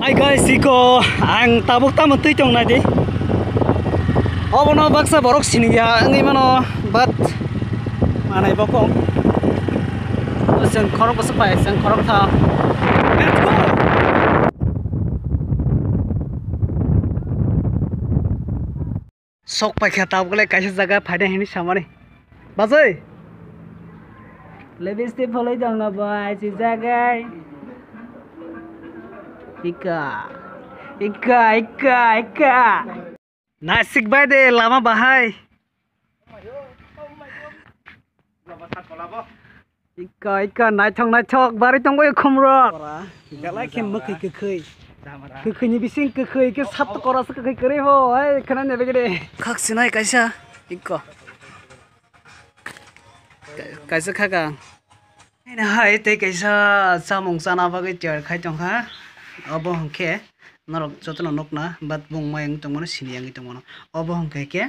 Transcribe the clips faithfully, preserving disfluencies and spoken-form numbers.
Hi guys, iko ang tabuk tamo twi tong nai di. Obono baksa borok sini ya wngwi mano, but manai bokong. Seng khorok bwswk pai, seng khorok tha. Let's go! Sok paikha tabuk le kaisa jaga phaina hini samani. Bajai. Lipstick pholoi dong na bai si jagai. Ika. Ika, ika, ika. Nasik bai de lama bahai. Ika, ika, naithok, naithok, bari tongbaio khumrok. Belai khe mwkhwi kwkhwi. Kwkhwini bising kwkhwi khe sat kora se kwkhwi kwrwi ho, hai, khwnani begede. Khak sinai kaisa, iko. Ka-, kaisa khaka. Hai, tei kaisa chamung chana bagwi tiyar khai tongkha. Obo hwnkhe norok jotono nukna, but bung mai wngwi tongmano, sini wngwi tongmano. Obo hwnkhe khe,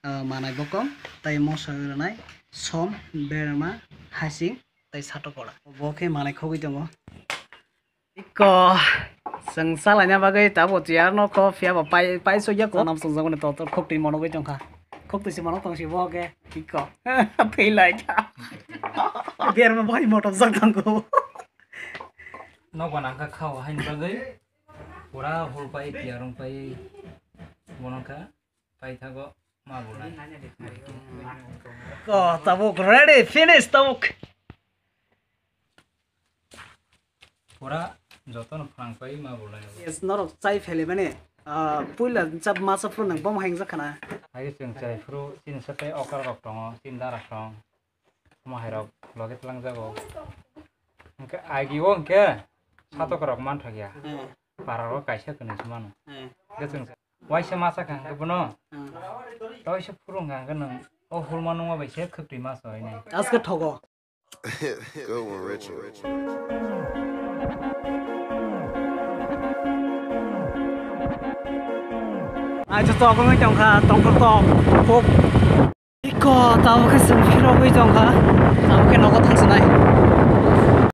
ah, manai bokong, tei moso rwnai, som, berma, hasing, tei sato kola. Bo khe manai khogwi tongo. Iko, chwng salaina bagwi tabuk chair no kho, phiya bo pai, pai sokya kho. Nam swngjak mani tor tor khok twi monogwi tongkha. Khok twi se mono tong si bo khe, iko. Thwi lai kha. Berma bai motom jak thango. Nokba nangkha khao haini bagwi. Pura hul pai, tiyar wng pai. Bono kha. Paithago ma bulai. Ko, tabuk ready, finish tabuk. Pura jotono phrang pai ma bulai. Yes, norok chai phele mane, ah, puila chap masa phuru nang bom haingjak khana. Hai chwng chai phuru chini satai okar rok tongo, chini dara song. Omo hai rok loge twlang jago. Hwnkhe agi o hwnkhe satok rok mantha ya. Hmm. Para rok kaisa kwnwi se mano. Hmm. Hwnkhe chwng Waisa masa kha hwnkhe bono. Hmm. Waisa phuru wngkha hwnkhe nwng o hulma nungma bai se khwtwi masa oi nai. Aske thogo. Good one, Richard. Acha tok wngwi tongkha, tongkha tok. Huk. Iko, tabuk khe chwng phirogwi tongkha. Tabuk khe nogo thangsinai.